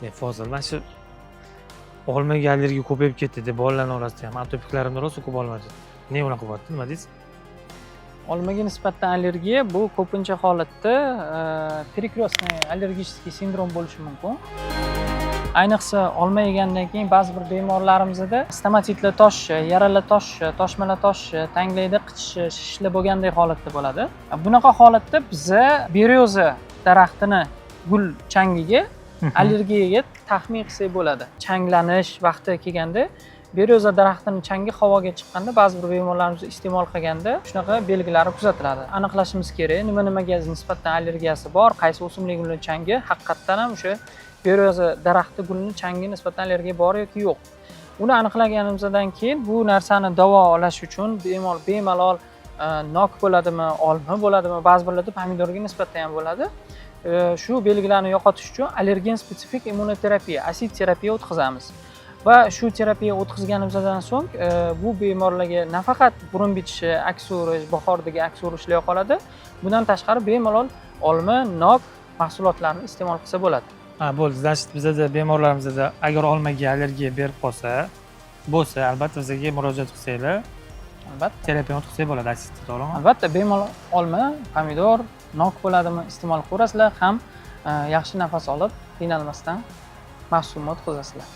Fozil, mana shu olmaga allergiya ko'payib ketdi deb bolalarni orasida ham, atopiklarimda rosa ko'p olma deydi. Ne unaqa bo'lyapti, nima deysiz? Olmaga nisbatan allergiya bu ko'pincha holatda перекрестный аллергический синдром bo'lishi mumkin. Ayniqsa olma yegandan keyin ba'zi bir bemorlarimizda stomatitlar toshishi, yaralar toshishi, toshmalar toshishi, tanglayda qichishishi, shishlar bo'lgandek holatda bo'ladi. Bunaqa holatda biza берёза daraxtini gul changiga allergiyaga taxmin qilsak bo'ladi. Changlanish vaqti kelganda, берёза daraxtini changi havoga chiqqanda, ba'zi bir bemorlarimiz iste'mol qilganda shunaqa belgilari kuzatiladi. Aniqlashimiz kerak, nima nimaga nisbatan allergiyasi bor, qaysi o'simlik gulini changi, haqiqatdan ham o'sha берёза daraxti gulini changiga nisbatan allergiya bor yoki yo'q. Uni aniqlaganimizdan keyin bu narsani davolash uchun bemor bemalol nok bo'ladimi, olma bo'ladimi, ba'zi birlarda pomidorga nisbatan ham bo'ladi. Shu belgilarni yo'qotish uchun allergen spesifik immunoterapiya, ASIT terapiya o'tkazamiz. Va shu terapiya o'tkazganimizdan so'ng bu bemorlarga nafaqat burun bitishi, aksurish, bahordagi aksirishlar yo'qoladi. Bundan tashqari bemalol olma, nok mahsulotlarini iste'mol qilsa bo'ladi. Ha, bo'ldi. Значит, bizada bemorlarimizda agar olmaga allergiya berib qolsa, bo'lsa, albatta bizga murojaat qilsanglar, Albatta. terapiya o'tkazsak bo'ladi ASITni, to'g'rimi? Albatta, bemalol olma, pomidor, nok bo'ladimi, iste'mol qilaverasizlar ham yaxshi nafas olib, qiynalmasdan mavsumni o'tkazasizlar.